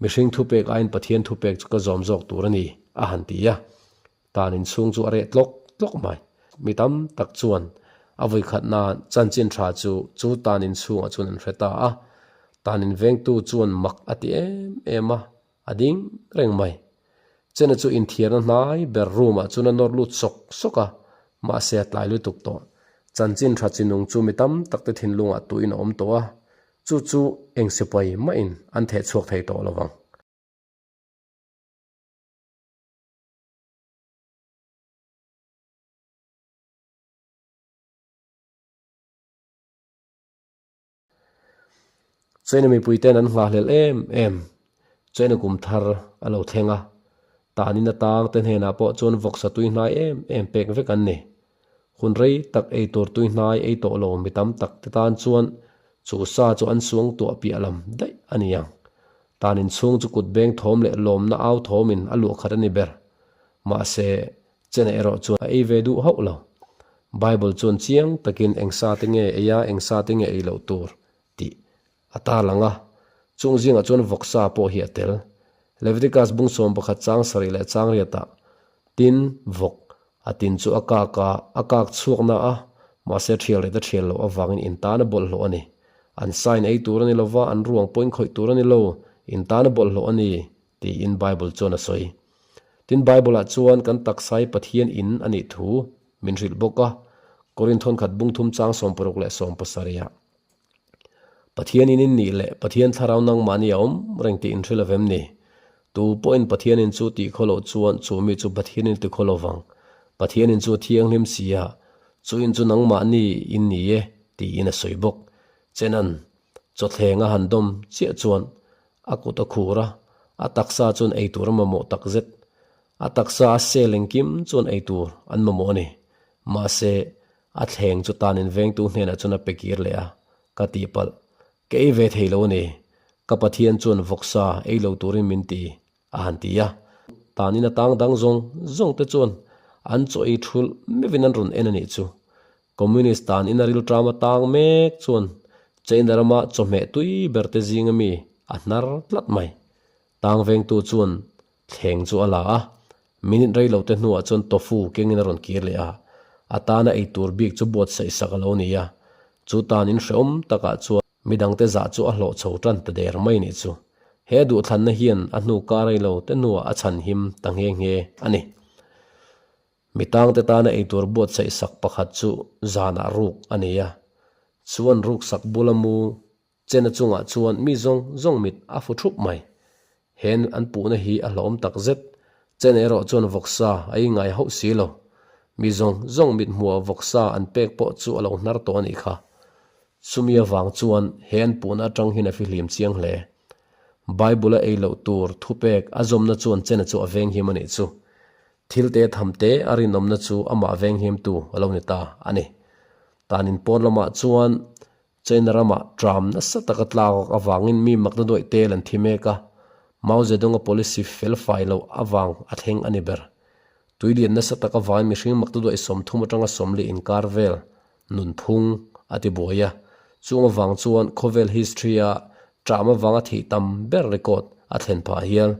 mihring thupek aiin Pathian thupek chu ka zawm zawk tur a ni, a han ti a. Tan inchhung chu a reh tlawk tlawk mai. Mi tam tak chuan a vawikhat nan chanchin tha chu chu tan inchhungah chuan an hre ta a. Tan invengtu chuan mak a ti em em a. A ding reng mai. Chena chu inthiarna hnai ber room ah chuan a nawr lut sawk sawk a. Mahse a tlai lutuk tawh. Chanchin tha chi nung chu mi tam tak te thinlungah tuin a awm tawh a, chu chu eng sipai mahin an theh chhuak thei tawh lo vang. China mipuite'n an nghahhlelh em em. China kum thar a lo thleng a, tanin atang te hnenah pawh chuan vawksa tui hnai em em pek vek an ni. Hun rei tak ei tur tui hnai ei tawh lo mi tam tak te tan chuan chu sa chu an suang tuah piah lam daih a ni ang. Tanin chhung chu kut beng thawm leh lawmna au thawmin a luah khat a ni ber. Mahse, Chena erawh chuan a ei ve duh hauh lo. Bible chuan chiang takin eng sa te nge ei a, eng sa te nge ei loh tur tih a tarlang a. Chung zingah chuan vawksa pawh hi a tel. Leviticus bung 11 chang sarih leh chang riatah, Tin, vawk a tin chu a kak a, a kak chhuak na a, mahse thial ret a thial loh avangin in tan a bawlhhlawh a ni. An sign ei tur a ni lova, an ruang pawhin khawih tur a ni lo, in tan a bawlhhlawh a ni, tiin Bible chuan a sawi. Tin, Bible-ah chuan kan taksa hi Pathian in a nih thu min hrilh bawk a, Korinth thawnkhat bungthum chang 60 leh 70-ah, Pathian in in nih leh Pathian thlarau nangmahni a awm reng tih in hrilh avem ni? Tu pawhin Pathian in chu tih khaw loh chuan chu mi chu Pathian in ti khaw lo vang. Pathian in chu a thianghlim si a, chu in chu nangmahni in ni e, tiin a sawi bawk. Chenan, chawthleng a han dawm chiah chuan A kut a khur a, a taksa chuan ei tur a mamawh tak zet. A taksa a sel engkim chuan ei tur an mamawh a ni. Mahse, a thleng chu tanin vengtu hnenah chuan a pe kir leh a, Ka tihpalh. Ka ei ve thei lo a ni. Ka Pathian chuan vawksa ei lo turin min ti, a han ti a. Tanin a tang dang zawng zawng te chuan an chaw ei thulh meuhin an rawn en a nih chu. Communist tan ina rilṭam a tang mek chuan China rama chawhmeh tui ber te zinga mi a hnar tlat mai. Tang vengtu chuan thleng chu a la a, minute rei lo te hnuah chuan tofu kengin a rawn kir leh a, a tana ei tur bik chu buatsaih sak a lo ni a, chu tan in hrehawm takah chuan midangte zah chu a hlawh chho tan ta der mai nih chu. He duhthlanna hian a hnu kar rei lo te hnuah a chhanhim ta nghe nghe a ni. Mi tangte tana eitur buatsaih sak pakhat chu zanah ruk a ni a, chuan ruk sak bula mu chena chungah chuan mi zawng zawng mit a fu thup mai. Hen an puhna hi a hlawm tak zet, chen erawh chuan vawksa a ingai hauh si lo. Mi zawng zawng mit hmuha vawksa an pek pawh chu a lo hnar tawh a nih kha. Chumi avang chuan he an puhna atang hian a fihlim chiang hle. Bible-a ei loh tur thupek a zawmna chuan chena chu a venghim a nih chu. Thil te tham te a rinawmna chu amah venghimtu a lo ni ta a ni. Tanin pawn lamah chuan China ramah tram nasa taka tlak avangin mi makna duaih tel an thi mek a, Mao Zedong-a policy fel fai loh avang a thleng a ni ber. Tuilian nasa tak avangin mihring makna duaih 30 atanga 40 inkar vel nunphung a ti buai a, chung avang chuan khawvel history-a tram avanga thih tam ber record a thlen phah hial.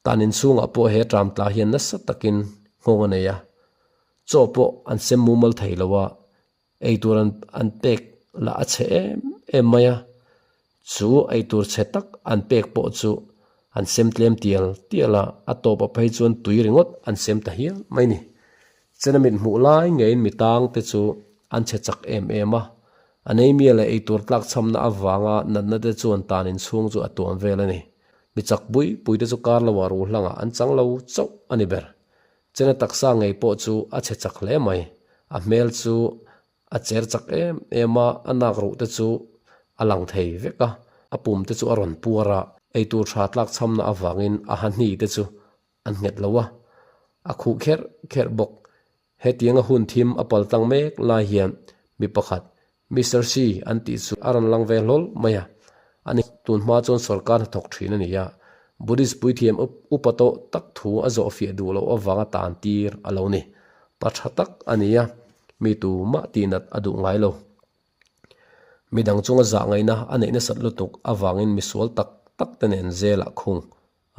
Tan inchhungah pawh he tram tla hian nasa takin nghawng a nei a, chaw pawh an sem mumal thei lo a, eitur an an pek lah a chhe em em mai a, chu eitur chhe tak an pek pawh chu an sem tlem tial tial a, a tawpah phei chuan tui ringawt an sem ta hial mai ni. Chena mit hmuh lai ngeiin mi tang te chu an chhe chak em em a, an eimia leh eitur tlakchhamna avanga natna te chuan tan inchhung chu a tuam vel a ni. Mi chak pui pui te chu kar lo ah ruh hlangah an chang lo chauh a ni ber. Chena taksa ngei pawh chu a chhe chak hle mai. A hmel chu a cher chak em em a, a nak ruh te chu a lang thei vek a, a pum te chu a rawn puar a, eitur tha tlak chhamna avangin a ha hni te chu an nghet lo a, a khuh kherh kherh bawk. Hetianga hun thim a pal tlang mek lai hian mi pakhat Mister Xi an tih chu a rawn lang ve hlawl mai a, ani tun hma chuan sorkar hnathawk thin a ni a, Buddhist puithiam upa tawh tak thu a zawh fiah duh loh avanga tan tir a lo ni. Pa tha tak a ni a, mi tumah tihnat a duh ngai lo. Midang chunga zah ngaihna a neih nasat lutuk avangin misual tak tak te nen zelah khung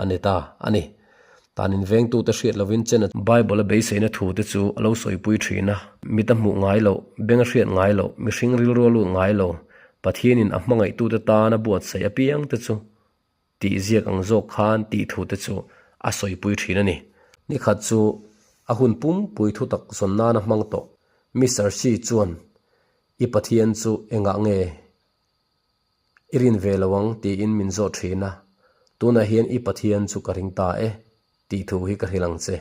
a ni ta a ni. Tan in vengtute hriat lovin chen a. Bible a beiseina thu te chu a lo sawipui thin a, mit a hmuh ngai loh, beng a hriat ngai loh, mihring rilru a lut ngai lo, Pathianin a hmangaihtute tan a buatsaih apiang te chu tih ziak ang zawk khan tih thu te chu a sawipui thin a ni. Nikhat chu. A hun pumpui thutak zawn nana hmang tawh Mister Xi chuan, I Pathian chu engah nge i rin ve lo ang tiin min zawh thin a, tunah hian i Pathian chu ka ring ta e tih thu hi ka hrilh ang che.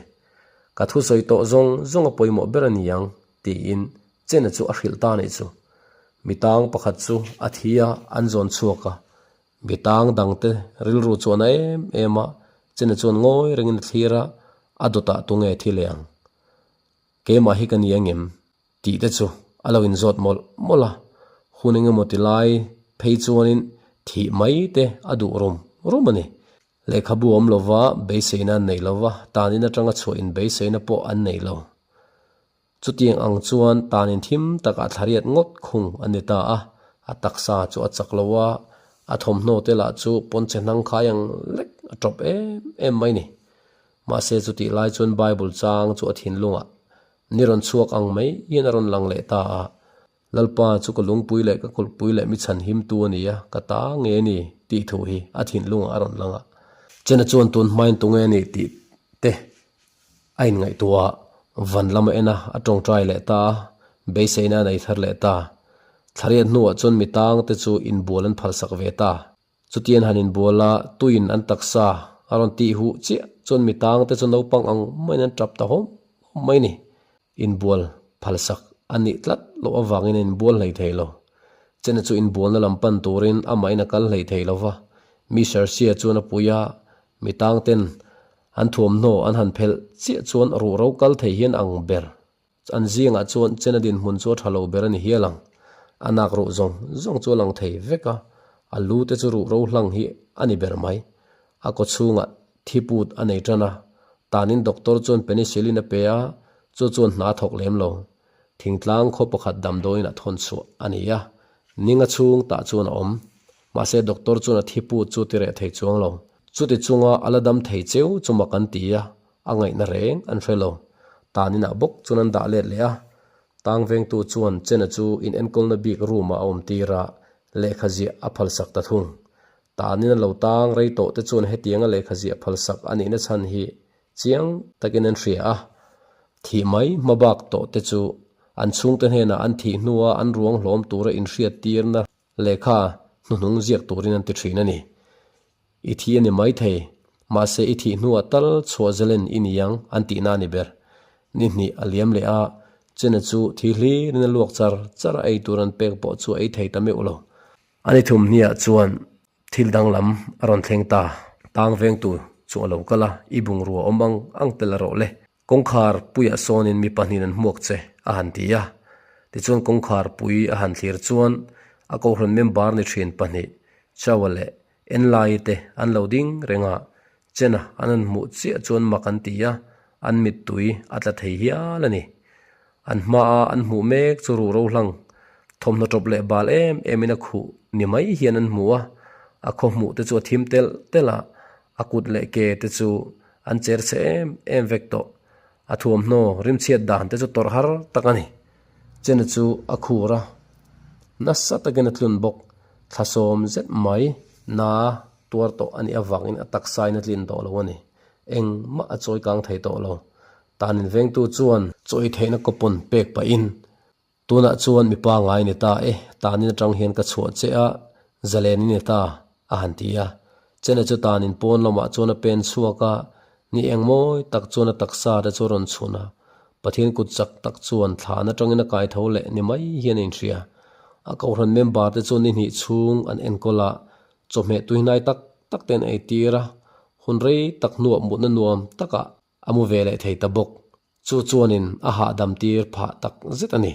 Ka thusawi tawh zawng zawng a pawimawh ber a ni ang tiin Chena chu a hrilh ta nih chu. Mi tang pakhat chu a thi a, an zawn chhuak a. Mi tang dangte rilru chu a na em em a, Chena chuan ngawi rengin a thlir a, a dawtah tunge thi leh ang? Keimah hi ka ni ang em? Tih te chu a lo inzawt mawlh mawlh a, hun eng emaw ti lai phei chuanin thih mai te a duh rum rum a ni. Lehkhabu awm lova beiseina an nei lova, tanin atanga chhuah inbeiseina pawh an nei lo. Chutiang ang chuan tanin thim takah thlariat ngawt khung a ni ta a, a taksa chu a chak lo a, a thawmhnaw te lah chu pawnchhe hnang khai ang lek a tawp em em mai ni. Mahse chutih lai chuan Bible chang chu a thinlungah ni rawn chhuak ang mai hian a rawn lang leh ta a, Lalpa chu ka lungpui leh ka kulhpui leh mi chhan himtu a ni a, ka ta nge ni tih thu hi a thinlungah a rawn lang a. Chena chuan tun hmain tunge a nih tih te a inngaihtuah a, van lam a en a, a tawngtai leh ta a, beiseina a nei thar leh ta. Thlariat hnuah chuan mi tangte chu inbual an phalsak ve ta. Chutian han inbual a, tuin an taksa a rawn tih huh chiah chuan mi tangte chu naupang ang maiin an tap ta hawm hawm mai ni. Inbual phalsak a nih tlat loh avangin a inbual hlei thei lo. Chena chu inbualna lam pan turin amahin a kal hlei thei lo va, mi Sersia chuan a pui a, mi tangten an thuamhnaw an han phelh chiah chuan ruhro kal thei hian ang ber. An zingah chuan Chena dinhmun chu a tha lo ber a ni hial ang. A nak ruh zawng zawng chu a lang thei vek a, a lu te chu ruhro hlang hi a ni ber mai. A kaw chhungah thi put a nei tan a, tanin doctor chuan penicillin a pe a, chu chuan hna a thawk lem lo. Thingtlang khaw pakhat damdawiin a thawn chhuah a ni a, ninga chhung tah chuan a awm. Mahse doctor chuan a thi put chu ti reh thei chuang lo. Chuti chunga a la dam thei cheu chu mak an ti a, a ngaihna reng an hre lo. Taninah bawk chuan an dah let leh a, tang vengtu chuan Chena chu inenkawlna bik room ah a awm tir a, lehkha ziah a phalsak ta thung. Tanin a lo tang rei tawh te chuan hetianga lehkha ziah phalsak a nihna chhan hi chiang takin an hria a, thih mai hma bak tawh te chu an chhungte hnenah an thih hnua an ruang hlawm tura inhriat tirna lehkha hnuhnung ziak turin an ti thin a ni. I thi a ni maithei, mahse i thih hnuah tal chhuah zelen i ni ang an tihna a ni ber. Ni hnih a liam leh a, Chena chu thi hlirin a luak char char a, ei tur an pek pawh chu a ei thei ta meuh lo. A ni thum hniah chuan thil danglam a rawn thleng ta. Tang vengtu chu a lo kal a, I bungrua awm ang ang tel a rawh le. Kawngkhar puiah sawnin mi pahnihin an hmuak che, a han ti a. Tichuan kawngkhar pui a han thlir chuan a kohhran member ni thin pahnih, Chaua leh Enlai te an lo ding reng a, Chena an han hmuh chiah chuan mak an ti a, an mittui a tla thei hial a ni. An hmaa an hmuh mek chu ruhro hlang thawmhnaw tawp leh bal em emin a khuh ni mai hian an hmu a, a khaw hmuh te chu a thim telh telh a, a kut leh ke te chu an cher chhe em em vek tawh. A thuamhnaw rimchhiat dan te chu tawrh har tak a ni. Chena chu a khur a, nasa takin a tlun bawk. Thla sawm zet mai na tuar tawh a nih avangin a taksain a tlin tawh lo a ni. Engmah a chawi kang thei tawh lo. Tan invengtu chuan chawi theihna kawpawn pek pahin, Tunah chuan mipa ngai ni ta e, tanin atang hian ka chhuah che a, zalen i ni ta, a han ti a. Chena chu tanin pawn lamah chuan a pen chhuak a, ni eng mawi tak chuan a taksa te chu a rawn chhun a. Pathian kut chak tak chuan thlan atangin a kai tho leh ni mai hian a inhria. A kohhran member te chuan ni hnih chhung an enkawl a, chawhmeh tuihnai tak tak te an eitir a, hun rei tak hnuah mutna nuam takah a mu ve leh thei ta bawk. Chu chuanin a hahdam tir phah tak zet a ni.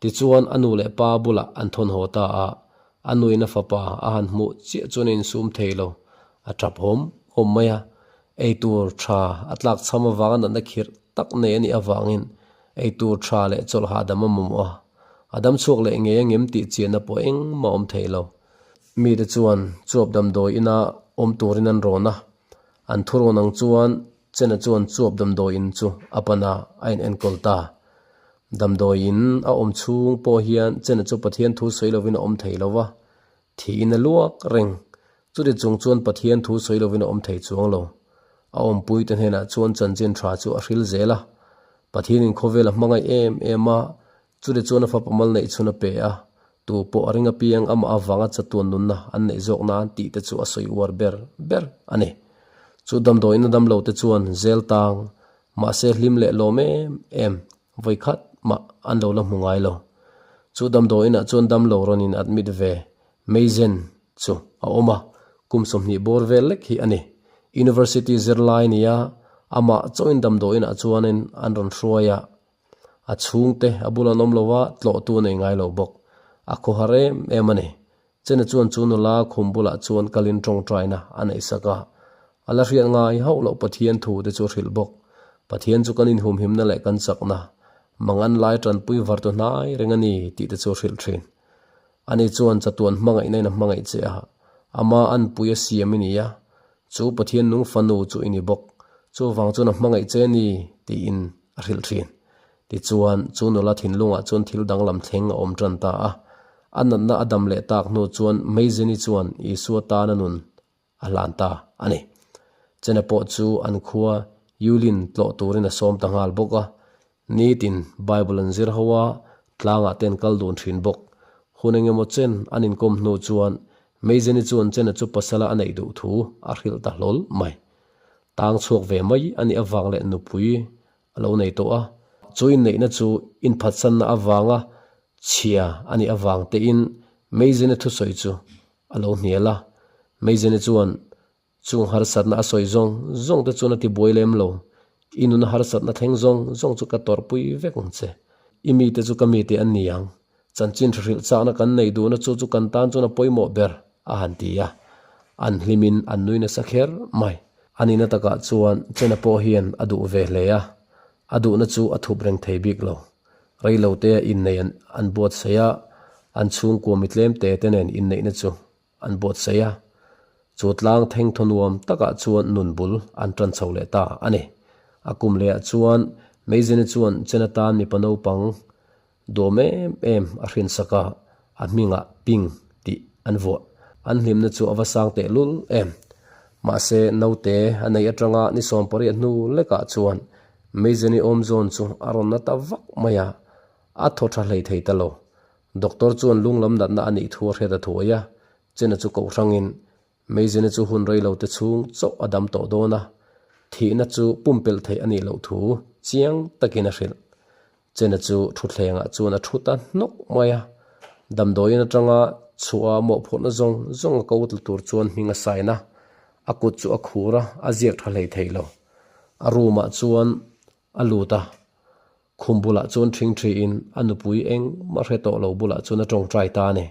Tichuan a nu leh pa bulah an thawn haw ta a, a nuin a fapa a han hmuh chiah chuan a insum thei lo, a tap hawm hawm mai a. Eitur tha a tlak chham avanga natna khirh tak nei a nih avangin eitur tha leh chawlh hahdam a mamawh a, a dam chhuak leh ngei a ngem tih chianna pawh engmah a awm thei lo. Mite chuan chuap damdawi ina awm turin an rawn a, an thurawn ang chuan Chena chuan chuap damdawi in chu a pan a, a inenkawl ta. Damdawi in a awm chhung pawh hian Chena chu Pathian thu sawi lovin a awm thei lo va, thiin a luak reng. Chuti chung chuan Pathian thu sawi lovin a awm thei chuang lo. A awmpuite hnenah chuan chanchin tha chu a hril zel a. Pathianin khawvel a hmangaih em em a, chute chuan a fapa mal neih chhun a pe a, tu pawh a ring apiang amah avanga chatuan nunna an neih zawk nan tih te chu a sawi uar ber ber a ni. Chu damdawiin a damlo te chuan zel tang, mahse hlim leh lawm em em vawi khat mah an lo la hmu ngai lo. Chu damdawiinah chuan damlo rawn in admit ve Meizen chu a awm a, kum 20 bawr vel lek hi a ni. University zirlai nia amah chauhin damdawiinah chuanin an rawn hruai a, a chhungte a bul an awm lo a, tlawhtu a nei ngai lo bawk. A khawhar em em a ni. Chena chuan chu nula khum bulah chuan kalin tawngtaina a neihsak a, a la hriat ngai hauh loh Pathian thu te chu a hrilh bawk. Pathian chu kan inhumhimna leh kan chakna, mangan lai tanpui vartu hnai reng a ni tih te chu a hrilh thin. Ani chuan chatuan hmangaihna in a hmangaih che a, ama anpui a siam i ni a, chu Pathian nung fanu chu i ni bawk, chuvang chuan a hmangaih che ni tiin a hrilh thin. Tichuan, chu nula thinlungah chuan thil danglam thleng a awm tan ta a. A natna a dam leh tak hnu chuan Meizeni chuan Isua tana nun a hlan ta a ni. Chena pawh chu an khua Yulin tlawh turin a sawm ta nghal bawk a. Nitin Bible an zir ho a, tlangah te an kal dun thin bawk. Hun engemaw chen an inkawm hnu chuan Meizeni chuan Chena chu pasala a neih duh thu a hrilh ta hlawl mai. Tang chhuak ve mai a nih avang leh nupui a lo nei tawh a, chu inneihna chu inphatsanna avanga chhia a nih avang tein Meizene thusawi chu a lo hnial a. Meizene chuan chung harsatna a sawi zawng zawng te chuan a ti buai lem lo, I nuna harsatna thleng zawng zawng chu ka tawrhpui vek ang che. I mite chu ka mite an ni ang. Chanchin hrilh chakna kan nei duhna chu chu kan tan chuan a pawimawh ber, a han ti a. An hlimin an nui nasa kher mai. A nihna takah chuan Chena pawh hian a duh ve hle a, a duhna chu a thup reng thei bik lo. Reilotea inneih an an buatsaih a, an chhungkua mi tlemte te nen inneihna chu an buatsaih a. Chu tlang thengthaw nuam takah chuan nun bul an tan chho leh ta a ni. A kum lehah chuan Meizene chuan Chena tan mipa naupang Dawm em em a hrinsak a, a hmingah Ping tih an vuah. An hlimna chu a va sang tehlul em. Mahse, naute a neih atanga ni 18 hnu lekah chuan Meizeni awm zawn chu a rawn na ta vak mai a, a thaw tha hlei thei ta lo. Doctor chuan lunglam natna a nih thu a hriat a thuai a, chena chu kohrangin Meizeni chu hun rei lo te chhung chauh a dam tawh dawn a, thihna chu pumpelh theih a nih loh thu chiang takin a hrilh. Chena chu thutthlengah chuan a thu ta hnawk mai a, damdawiin atanga chhuah a mawhphurhna zawng zawng a ko tla tur chuan hming a sign a, a kut chu a khur a, a ziak tha hlei thei lo. A room ah chuan a lut a, khum bulah chuan thingthiin a nupui engmah hre tawh lo bulah chuan a tawngtai ta a ni.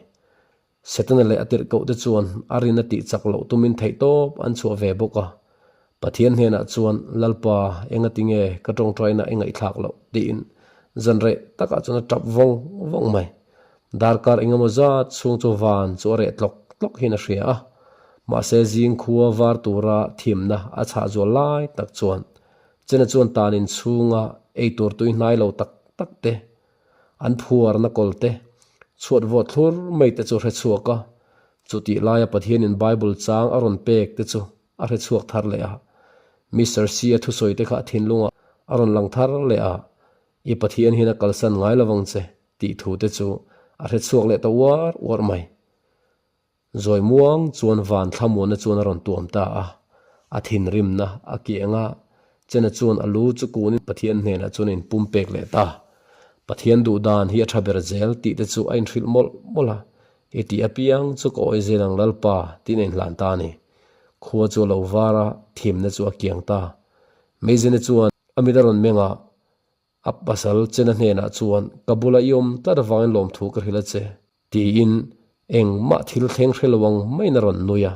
Setana leh a tirhkohte chuan a rin a tih chak loh tumin theihtawp an chhuah ve bawk a. Pathian hnenah chuan, Lalpa, engati nge ka tawngtaina i ngaihthlak loh? tiin zan reh takah chuan a tap vawng vawng mai. Darkar engemaw zat chhung chu van chu a reh tlawk tlawk hian a hria a. Mahse zing khua var tura thimna a chhah zual lai tak chuan Chena chuan tan inchhunga eitur tui hnai lo tak tak te, An phuarna kawlte chhuat vawt thlur mai te chu a hre chhuak a, chutih laia Pathianin Bible chang a rawn pek te chu a hre chhuak thar leh a. Mister C-a thusawi te kha a thinlungah a rawn lang thar leh a, I Pathian hian a kalsan ngai lovang che tih thu te chu a hre chhuak leh ta uar uar mai. Zawi muang chuan van thlamuanna chuan a rawn tuam ta a, a thinrimna a kiang a, Chena chuan a lu chu kunin Pathian hnenah chuan a inpumpek leh ta. Pathian duh dan hi a tha ber zel tih te chu a inhrilh mawlh mawlh a, I tih apiang chu ka awi zel ang Lalpa tiin a inhlan ta a ni. Khua chu a lo var a, thimna chu a kiang ta. Meizena chuan a mit a rawn meng a, a pasal Chena hnenah chuan, Ka bula i awm tlat avangin lawmthu ka hrilh a che. Tiin engmah thil thleng hre lo ang maiin a rawn nui a,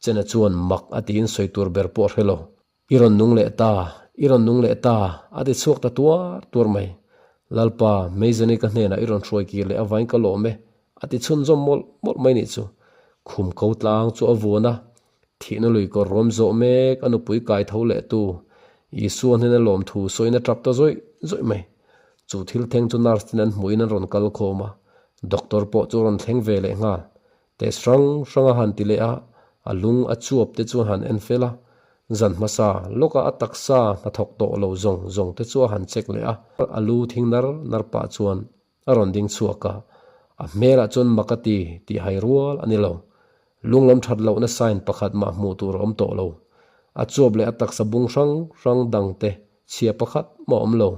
Chena chuan mak a tiin sawi tur ber pawh a hre lo. I rawn nung leh ta, i rawn nung leh ta, a ti chhuak ta tuar tuar mai. Lalpa, Meizani ka hnenah i rawn hruai kir leh avain ka lawm e, a ti chhunzawm mawlh mawlh mai nih chu. Khum ko tlang chu a vuan a, thihna lui kawr rawm zawh mek a nupui kai tho leh tu Isua hnena lawmthu sawiin a tap ta zawih zawih mai. Chu thil thleng chu nurse ten an hmuhin an rawn kal khawm a, doctor pawh chu a rawn thleng ve leh nghal. Test hrang hrang a han ti leh a, a lung a chuap te chu a han en fel a. Zan hmasa lawka a taksa hnathawk tawh lo zawng zawng te chu a han check leh a, a lu thing nar nar pah chuan a rawn ding chhuak a, a hmelah chuan mak a ti tih hai rual a ni lo. Lunglam that lohna sign pakhat mah hmuh tur a awm tawh lo. A chuap leh a taksa bung hrang hrang dang te chhia pakhat mah a awm lo.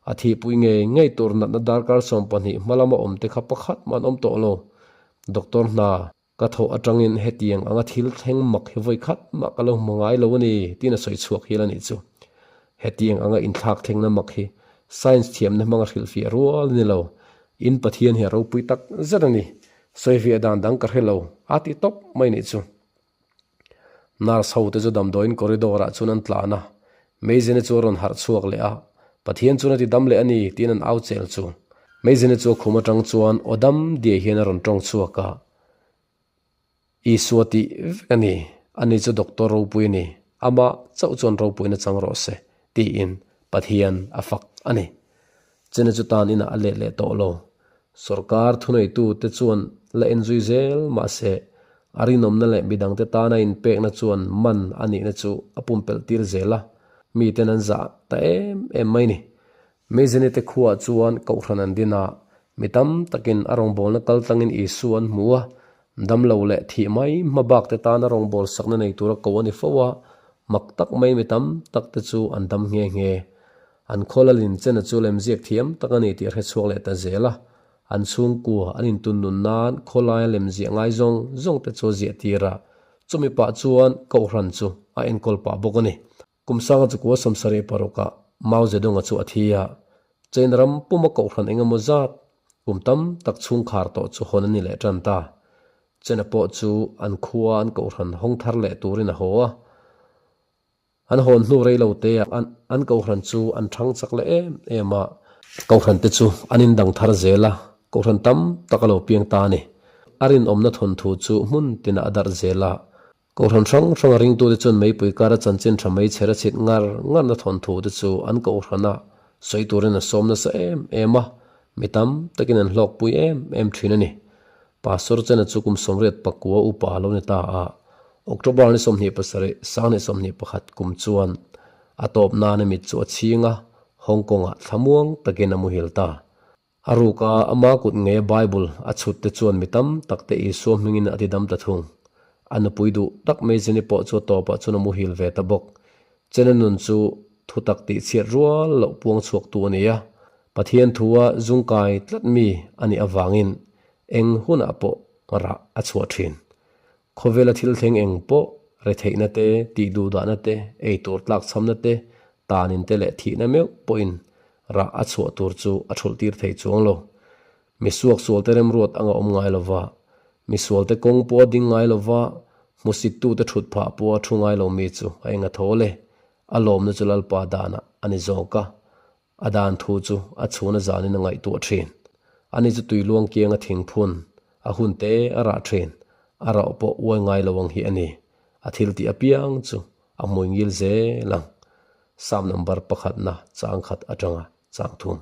A thihpui ngei ngei tur natna darkar 12 hma lama awm te kha pakhat mah an awm tawh lo. Doctor hna Ka thawh atangin hetiang anga thil thleng mak hi vawi khat mah ka lo hmu ngai lo a ni, tiin a sawi chhuak hial a nih chu. Hetiang anga inthlak thlengna mak hi science thiamna hmanga hrilhfiah rual a ni lo. In Pathian hi a ropui tak zet a ni. Sawifiah dan dang ka hre lo, a ti tawp mai nih chu. Nurse ho te chu damdawiin corridor ah chuan an tlan a, Meizene chu a rawn harh chhuak leh a, Pathian chuan a ti dam leh a ni, tiin an au chel chu. Meizene chu a khum atang chuan aw dam diai hian a rawn tawng chhuak a, Isua tih vek a ni, ani chu doctor ropui a ni, amah chauh chuan ropuina chang rawh se, tiin Pathian a fak a ni. Chena chu tan inah a let leh tawh lo. Sorkar thuneitute chuan la enzui zel mahse, a rinawmna leh midangte tana inpekna chuan man a nihna chu a pumpelh tir zel a, miten an zah ta em em mai ni. Meizenite khuaah chuan Kohhran an din a, mi tam takin a rawngbawlna kal tlangin Isua an hmu a, damlo leh thih mai hmabakte tana rawngbawlsakna nei tura ko a ni fo a, mak tak mai mi tam takte chu an dam nghe nghe. An khawl a lin chen a chu lemziak thiam tak a ni tih a hre chhuak leh ta zel a. An chhungkua an intun nun nan khawlaia lemziah ngai zawng zawng te chu a ziah tir a, chumi pah chuan Kohhran chu a enkawl pah bawk a ni. Kum sanga chukua 76 ah Mao Zedong-a chu a thi a, China ram puma Kohhran eng emaw zat kum tam tak chhungkhar tawh chu hawn a ni leh tan ta. China pawh chu an khua an Kohhran hawng thar leh turin a haw a. An hawn hnu rei lo te ah an Kohhran chu an thang chak leh em em a. Kohhran te chu an indang thar zel a, Kohhran tam tak a lo piang ta a ni. A rinawmna thawnthu chu hmun tinah a darh zel a. Kohhran hrang hranga ringtute chuan meipui kara chanchin tha mei chher a chhit ngar ngarna thawnthu te chu an Kohhrana sawi turin a sawm nasa em em a, mi tam takin an hlawkpui em em thin a ni. Pastor Chena chu kum 89 upa a lo ni ta a, October ni 27, 2021 kum chuan a tawp nana mit chu a chhing a, Hong Kong-ah thlamuang takin a muhil ta. A ruka ama kut ngeia Bible a chhut te chuan mi tam tak te Isua hmingin a tidam ta thung. A nupui duh tak mai Jenny pawh chu a tawpah chuan a muhil ve ta bawk. Chena nun chu thutak tihchhiat rual loh puang chhuaktu a ni a, Pathian thua zungkai tlat mi a nih avangin eng hunah pawh rah a chhuah thin. Khawvela thil thleng eng pawh, retheihna te, tihduhdahna te, eitur tlakchhamna te, tanin te leh thihna meuh pawhin rah a chhuah tur chu a thulh tir thei chuang lo. Mi suaksualte remruat anga awm ngai lova, mi sualte kawng pawh a ding ngai lova, hmusittute thut phah pawh a thu ngai lo mi chu a eng a thawl e. A lawmna chu Lalpa danah a ni zawk a, A dan thu chu a chhun a zanin a ngaihtuah thin. Ani chu tui luang kianga thing phun, a hun te a rah thin. A rauh pawh uai ngai lo ang hi a ni. A thil tih apiang chu a hmui ngil zel ang. Psalm number pakhatna chang khat atanga chang thum.